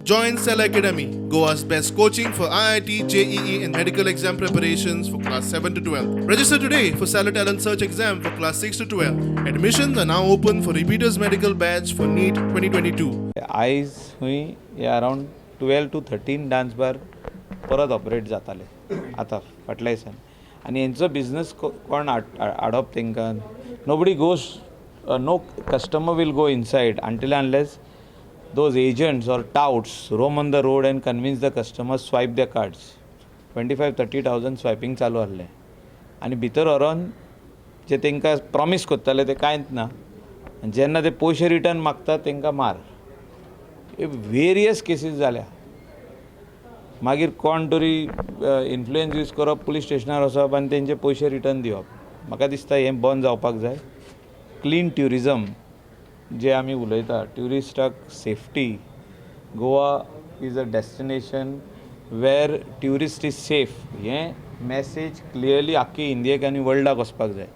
Join Cell Academy, Goa's best coaching for IIT, JEE, and medical exam preparations for class 7 to 12. Register today for Stellar Talent Search exam for class 6 to 12. Admissions are now open for repeaters medical batch for NEET 2022. आयज खंय हे around 12 to 13 dance bar परत operate जाताले आतां फाटल्या दिसान. आनी हेंचो बिजनस कोण हाडप तांकां? Nobody goes, no customer will go inside until unless those agents or touts roam on the road and convince the customers, swipe their cards. 25-30 thousand swiping चालू आहलें आनी भितर व्हरोन जे तांकां प्रॉमीस करताले ते कांयच ना. आनी जेन्ना ते पयशे रिटर्न मागता, तांकां मार. वेरियस केसीस जाल्या. मागीर कोण तरी इन्फ्लुयन्स यूज करप, पुलीस स्टेशनार वचप आनी तेंचे पयशे रिटर्न दिवप. म्हाका दिसता हें बंद जावपाक जाय. क्लीन ट्युरिजम जे आमी उलयता, ट्युरिस्टाक safety, Goa is a destination where tourist is safe, हें मॅसेज क्लियरली आख्खी इंडियेक आनी वर्ल्डाक वचपाक जाय.